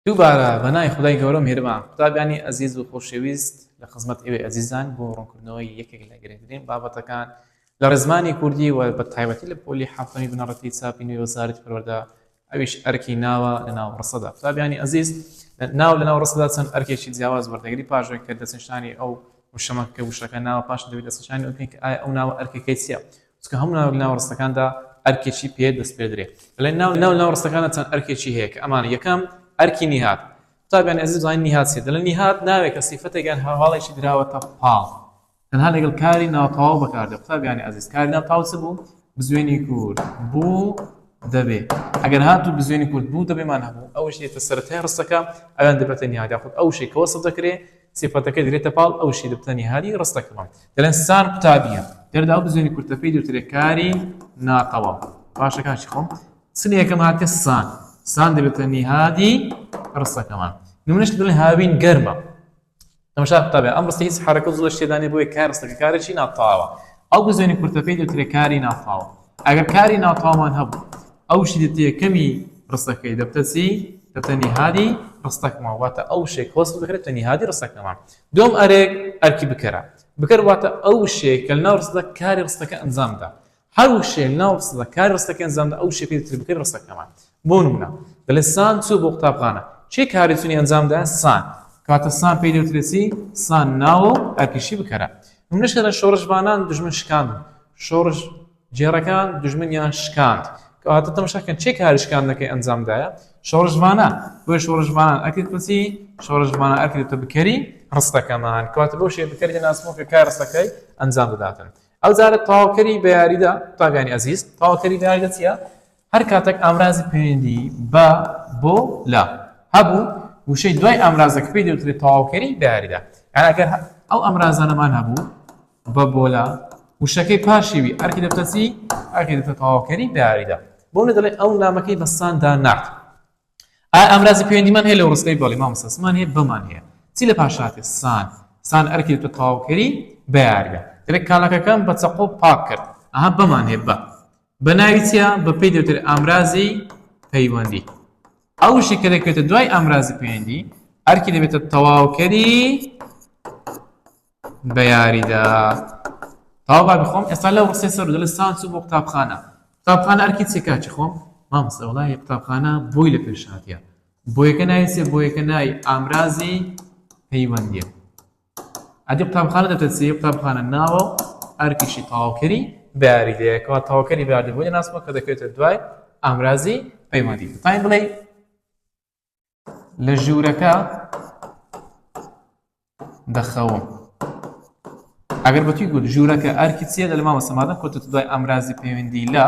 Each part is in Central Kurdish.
دووبارە بە ناوی خودای گەورە و میهرەبان قوتابیانی ئەزیز و خۆشەویست لە خزمەت ئێوەی ئەزیزان بۆ ڕوونکردنەوەی یەکێک لە گرنگترین بابەتەکان لە ڕێزمانی کوردی و بە تایبەتی لە پۆلی حەفتەمی بنەڕەتی چاپی نوێی وەزارەتی پەروەردە ئەویش ئەرکی ناوە لە ناو ڕستەدا قوتابیانی ئەزیز ناو لە ناو ڕستەدا چەند ئەرکێکی جیاواز وەردەگری پاش ئەوەی کە دەستنیشانی ئەو وشەمە کە وشەکە ناوە پاشان دەبێت دەستنیشانی ئەو بکەین کە ئایا ئەو ناوە ئەرکەکەی چییە چونکە هەموو ناوێک لەناو ڕستەکاندا ئەرکێکی پێ دەسپێردرێ. دەڵێن ناو ناو لەناو ڕستەکاندا چەند ئەرکێکی هەیە کە ئەمانە، یەکەم، ئەرکی نیهاد. قوتابیانی ئەزیز بزانین نیهاد چییە؟ دەڵێن نیهاد ناوێکە سیفەتێک یان هەواڵێکی دراوەتە پاڵ. تەنها لەگەڵ کاری ناتەواو بەکاردێ. قوتابیانی ئەزیز کاری ناتەواو چ بوو؟ بزوێنی کورت بوو دەبێ. ئەگەر هاتوو بزوێنی کورت بوو دەبێمان هەبوو ئەوەش دێتە سەرەتای ڕستەکە ئەویان دەبێتە نیهاد یاخود ئەو شەی کە وەسف دەکرێ سیفەتەکەی دەگرێتە پاڵ ئەو شی دەبتە نیهادی ڕستەکەمان دەلێن سان قوتابیە لێرەدا ئەو بزوێنی کورتە پێی دەوترێ کاری ناتەواو باشە کاکی خۆم چ لە یەکەم هاتێ سان سان دەبێتە نیهادی ڕستەکەمان نمونەش دەڵێن هاوین گەرمە تەماشا قوتابی ئەم ڕستە هیچ حەرەکە و جوڵەش تێدا نییە بۆیە کار ڕستەکە کارێکی ناتەواوە ئەو بزوێنی کورتە پێی دەوترێ کاری ناتەواو ئەگەر کاری ناتەواومان هەبوو ئەو شتە یەکەمی ڕستەکەی دەبتە چی؟ دەبتە نیهادی ڕستەکەمان واتە ئەو شێک وەسف دەکرێت تە نیهادی ڕستەکەمان دوم ئەرێک ئەرکی بکەرە بکەر واتە ئەو شێک کە لەناو ڕستەدا کاری ڕستەکە ئەنجامدا هەر وشەیە لەناو ڕستەدا کاری ڕستەکە ئەنجامدا ئەو شێ پێی دەوترێت بکەری ڕستەکەمان بۆ نمونە دەڵێ سان چوو بۆ قوتابخانە کێ کاری چوونی ئەنجامدا سان کاتە سان پێی دەوترێت چی سان ناوە و ئەرکیشی بکەرە نمونەش کە شۆڕشڤانان دوژمن شکاندن شۆڕش گێڕەکان دوژمنیان شکاند. کەواتە تەماشا کەن کێ کاری شکاندنەکەی ئەنجامدایە؟ شۆڕشڤانان. بۆیە شۆڕشڤانان ئەرکێک بە چی؟ شۆڕشڤانان ئەرکی دەبێتە بکەری ڕستەکەمان. کەواتە بەو شێوەیە بکەری دەناسمەوە کە کاری ڕستەکەی ئەنجام دەداتن. ئەو جارە تەواوکەری بە یاریدە قوتابیانی ئەزیز، تەواوکەری بە یاریدە چییە؟ هەر کاتێک ئامرازی پەیوەندی بە، بۆ، لە هەبوو، وشەی دوای ئامرازەکە پێی دەوترێت تەواوکەری بە یاریدە. یان ئەگەر ئەو ئامرازانەمان هەبوو بە بۆلە وشەکەی پاشیوی ئەرکی دەبتە چی؟ ئەرکی دەبتە تەواوکەری بەیاریدە. بۆ منە دەڵێ ئەو نامەکەی بە ساندا نارد. ئایا ئامرازی پەیوەندیمان هەیە لەو ڕستەی بەڵی مامۆستا سمان هەیە بەمان هەیە. چی لە پاش هاتێ؟ سان. سان ئەرکی دەبتە تەواوکەری بەیاریدە. دەڵێ کاڵەکەکەم بە چەقۆ پاک کرد. ئەها بەمان هەیە بە. بە ناوی چییە؟ بە پێی دەوترێ ئامرازی پەیوەندی. ئەو وشەی کە دەکەوێتە دوای ئامرازی پەیوەندی ئەرکی دەبێتە تەواوکەری بە یاریدە تەواو بابی خۆم ئێستا لەو ڕستەی سەر دەڵێ سان چوو بۆ قوتابخانە قوتابخانە ئەرکی چیە کاکی خۆم مامۆستا وەڵاهی قوتابخانە بۆی لە پێش هاتیە بۆیەکە ناوی چیە بۆیەکە ناوی ئامرازی پەیوەندیە ئەدی قوتابخانە دەبێتە چی قوتابخانە ناوە و ئەرکیشی تەواوکەری بە یاریدەیە کەوا تەواوکەری بە یاریدە بۆی دەناسمەوە کە دەکەوێتە دوای ئامرازی پەیوەندی دەتوانین بڵێ لە ژوورەکە دەخەوم ئەگەر بە توی گوت ژوورەکە ئەرکی چییە دەڵێ مامۆستا مادەم کەوتە دوای ئامرازی پەیوەندی لە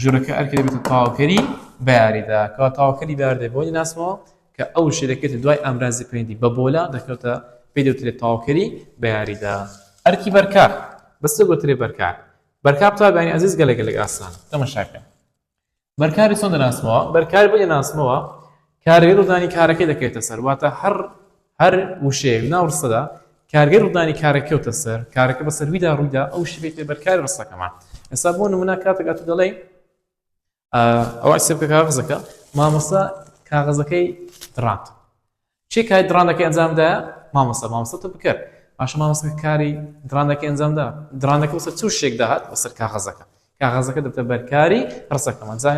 ژوورەکە ئەرکی دەبێتە تەواوکەری بەیاریدا کەوا تەواوکەری بەیاریدا بۆی دەناسمەوە کە ئەو شتێک دەکەوێتە دوای ئامرازی پەیوەندی بە بۆلا دەکەوتە پێی دەوترێت تەواوکەری بەیاریدا ئەرکی بەرکار بەس دەگوترێ بەرکار بەرکار قوتابیانی ئەزیز گەلێک گەلێک ئاسانە تەماشا بکەن بەرکاری چۆن دەناسمەوە؟ بەرکاری بۆ دەناسمەوە کارگەی ڕوودانی کارەکەی دەکەوێتە سەر واتە هەر هەر وشەیەک ناو ڕستەدا کارگەی ڕوودانی کارەکە کەوتە سەر کارەکە بەسەر ویدا ڕوویدا ئەو شتێک پێ بەرکاری ڕستەکەمان ئێستا بۆ نمونە کاتێک ئەتوو دەڵێی ئەوە سێبکە کاغەزەکە مامۆستا کاغەزەکەی دڕاند کێ کاری دڕاندەکەی ئەنجام دایە؟ مامۆستا مامۆستا تۆ بکەر باشە مامۆستا کاری دڕاندەکەی ئەنجام دا دڕاندەکە بەسەر چ شتێک داهات بەسەر کاغەزەکە کاغەزەکە دەبتە بەرکاری ڕستەکەمان جا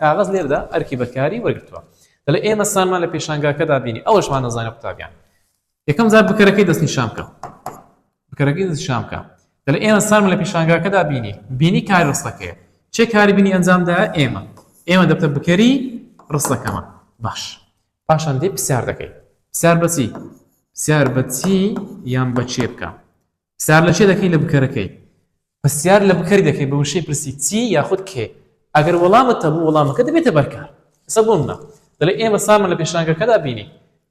کاغەز لێرەدا ئەرکی بەرکاری وەرگرتووە دەڵێ ئێمە سانمان لە پێشانگاکەدا بینی ئەوەشمان نەزانێ قوتابیان یەکەم جار بکەرەکەی دەستنیشان بکە بکەرەکەی دەستنیشان بکە دەڵێ ئێمە سانمان لە پێشانگاکەدا بینی بینی کاری ڕستەکەیە چێ کاری بینی ئەنجام دایە ئێمە ئێمە دەبتە بکەری ڕستەکەمان باش پاشان دێ پرسیار دەکەی پرسیار بە چی پرسیار بە چی یان بە چێ بکە پرسیار لە چێ دەکەی لە بکەرەکەی پرسیار لە بکەری دەکەی بە وشەی پرسی چی یاخود کێ ئەگەر وەڵامت هەبوو وەڵامەکە دەبێتە بەرکار ئێستا بۆ منە دەڵێ ئێمە سانمان لە پێشانگەکەدا بینی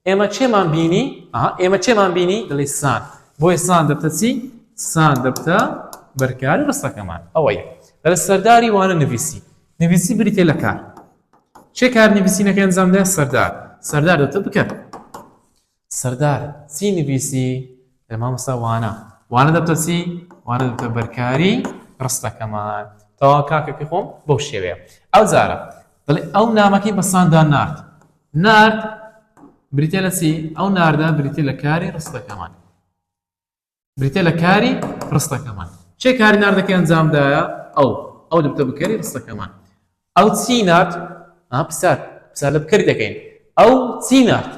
ئێمە چێمان بینی ئەها ئێمە چێمان بینی دەڵێ سان بۆیە سان دەبتە چی سان دەبتە بەرکاری ڕستەکەمان ئەوەیە دەڵێ سەرداری وانە نویسی نویسی بریتیە لە کار کێ کار نویسینەکەی ئەنجام دایە؟ سەردار. سەردار دەتە بکەر. سەردار چی نویسی؟ لە مامۆستا وانە. وانە دەبتە چی؟ وانە دەبتە بەرکاری ڕستەکەمان. تەواو کاکەکەی خۆم بەو شێوەیە. ئەو جارە دەڵێ ئەو نامەکەی بە ساندا نارد. نارد. بریتە لە چی؟ ئەو ناردە بریتە لە کاری ڕستەکەمان. بریتە لە کاری ڕستەکەمان. چێ کاری ناردەکەی ئەنجامدایە؟ ئەو. ئەو دەبتە بکەری ڕستەکەمان. ئەو چی نارد؟ ها پرسیار پرسیار لە بکەری دەکەین. ئەو چی نارد؟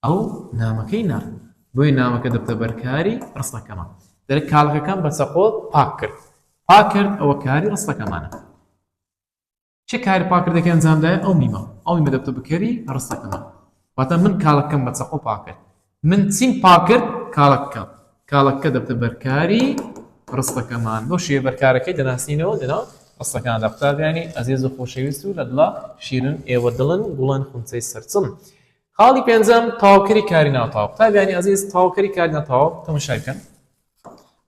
ئەو نامەکەی نارد. بۆیە نامەکە دەبتە بەرکاری ڕستەکەمان. دەرێ کاڵەکەکەم بە چەقۆ پاک کرد. پاک کرد ئەوە کاری ڕستەکەمانە. چ کاری پاکردەکەی ئەنجامدایە ئەو میمە ئەو میمە دەبتە بکەری ڕستەکەمان واتە من کاڵەکەم بە چەقۆ پاکرد من چیم پاکرد کاڵەکەم کاڵەکە دەبتە بەرکاری ڕستەکەمان بۆ شێ بەرکارەکەی دەناسینەوە لەناو ڕستەکاندا قوتابیانی ئەزیز و خۆشەویست و لە دڵا شیرن ئێوە دڵن گوڵن خونچەی سەرچڵن خاڵی پێنجەم تەواوکەری کاری ناتەواو قوتابیانی ئەزیز تەواوکەری کاری ناتەواو تەماشای بکەن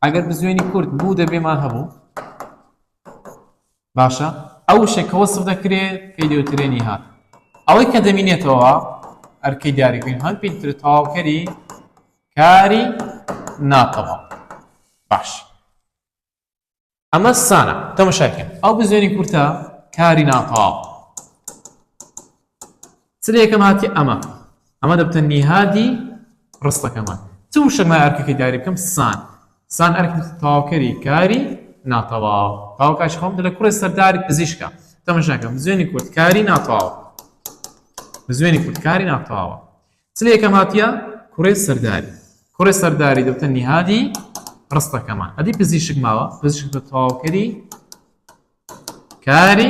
ئەگەر بزوێنی کورت بوو دەبێمان هەبوو باشە ئەو وشەی کە وەسف دەکرێ پێی دەوترێ نیهاد ئەوەی کە دەمینێتەوە ئەرکەی دیاریکردن هەم پێی دەوترێت تەواوکەری کاری ناتەواو باش ئەمە سانە تەمەشای بکەن ئەو بزوێنی کورتە کاری ناتەواو چ لە یەکەم هاتی ئەمە ئەمە دەبتە نیهادی ڕستەکەمان چ وشەک مای ئەرکەکەی دیاری بکەم سان سان ئەرکی تەواوکەری کاری ناتەواو تەواوکاش خۆم دەلێ کوڕی سەرداری پزیشکە تەمەشاکەم بزوێنی کورت کاری ناتەواو بزوێنی کورت کاری ناتەواوە چ لە یەکەم هاتیە کوڕی سەرداری کوڕی سەرداری دەبتە نیهادی ڕستەکەمان ئەدی پزیشک ماوە پزیشک بە تەواوکەری کاری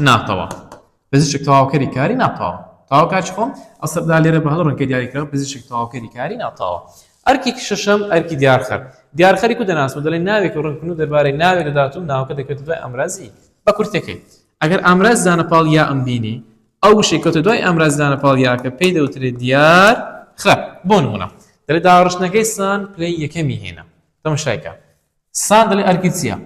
ناتەواو پزیشک تەواوکەری کاری ناتەواو تەواوکاری خۆم ئەسەردا لێرە بە هەڵ ڕەنگە دیاری کرا پزیشک تەواوکەری کاری ناتەواو ئەرکی شەشەم ئەرکی دیارخەر دیارخەری کو دەناسم دەڵێ ناوێک و ڕەنگکردن و دەربارەی ناوێک دەدات و ناوەکە دەکەوێتە دوای ئامرازی بە کورتەکەی ئەگەر ئامراز دانە پاڵ یا ئەم بینی ئەو وشەی کەوتە دوای ئامراز دانە پاڵ یاکە پێی دەوترێت دیار خەر بۆ نمونە دەڵێ داڕشتنەکەی سان پلەی یەکەمی هێنا تەماشایکە سان دەڵێ ئەرکی چییە؟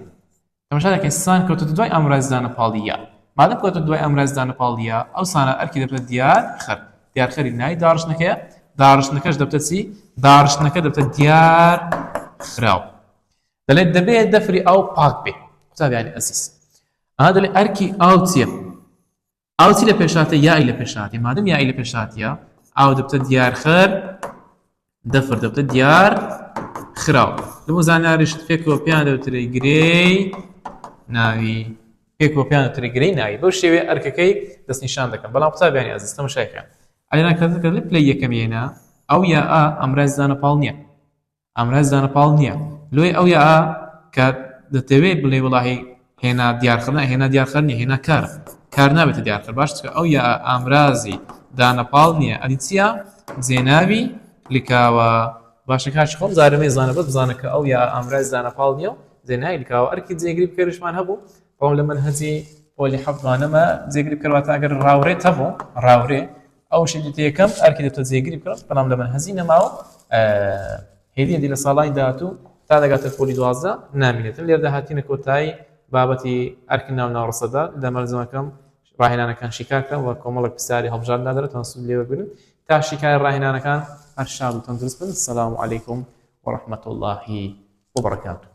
تەماشا دەکەین سان کەوتۆتە دوای ئامراز دانە پاڵی یا. مادەم کەوتە دوای ئامراز دانە پاڵی یا، ئەو سانە ئەرکی دەبتە دیار خەر. دیارخەری ناوی داڕشتنەکەیە، داڕشتنەکەش دەبتە چی؟ داڕشتنەکە دەبتە دیار خراو. دەڵێت دەبێت دەفری ئاو پاک بێ. قوتابیانی ئەزیز. ئەها دەڵێ ئەرکی ئاو چییە؟ ئاو چی لە پێشاتە یای لە پێشاتی مادەم یای لە پێشاتیە ئاو دەبتە دیارخەر دەفر دەبتە دیار خراو لەمە زانیاریشت پێکەوە پێیان دەوترێ گرێی ناوی پێکەوە پێیان دەوترێ گرێی ناوی بەو شێوەیە ئەرکەکەی دەستنیشان دەکەم بەڵام قوتابیانی ئازیز تەماشای بکەن ئەلێنا کە پلەی یەکەمێنە ئەو یا ئا ئەمراز دانە پاڵ نییە ئامراز دانە پاڵ نییە لۆی ئەو یا ئا کە دەتەوێ بڵێ وڵاهی هێنا دیارخەر نا هێنا دیارخەر نییە هێنا کارە کار نابێتە دیارخەر باش چکە ئەو یا ئا ئامرازی دانە پاڵ نییە ئەدی چییە جێناوی لکاوە باشە کاکی خۆم زارەمەی زانە بەس بزانە کە ئەو یا ئا ئامرازی دانە پاڵ نییە و جێناوی لکاوە ئەرکی جێگری بکەریشمان هەبوو بەڵام لە مەنهەجی پۆلی حەفت وانەمە جێگری بکەر واتە ئەگەر ڕاورێت هەبوو ڕاورێ ئەو شتی دێتە یەکەم ئەرکی دێتە جێگری بکەم بەڵام لە مەنهەجی نەماوە هێدی هێدی لە ساڵانی داهاتوو تا دەگاتە پۆلی 12 نامینێتن لێرەدا هاتینە کۆتایی بابەتی ئەرکی ناو ناوڕسەدا لە مەلزەمەکەم ڕاهێنانەکان شیکار کران و کۆمەڵێک پرسیاری هەڵبژاردن دادرێت تا سوود لێ وەربگرن تا شیکاری ڕاهێنانەکان هەر شاد و تەندروست بن سلام علیکم ورحمة الله وبرکاته.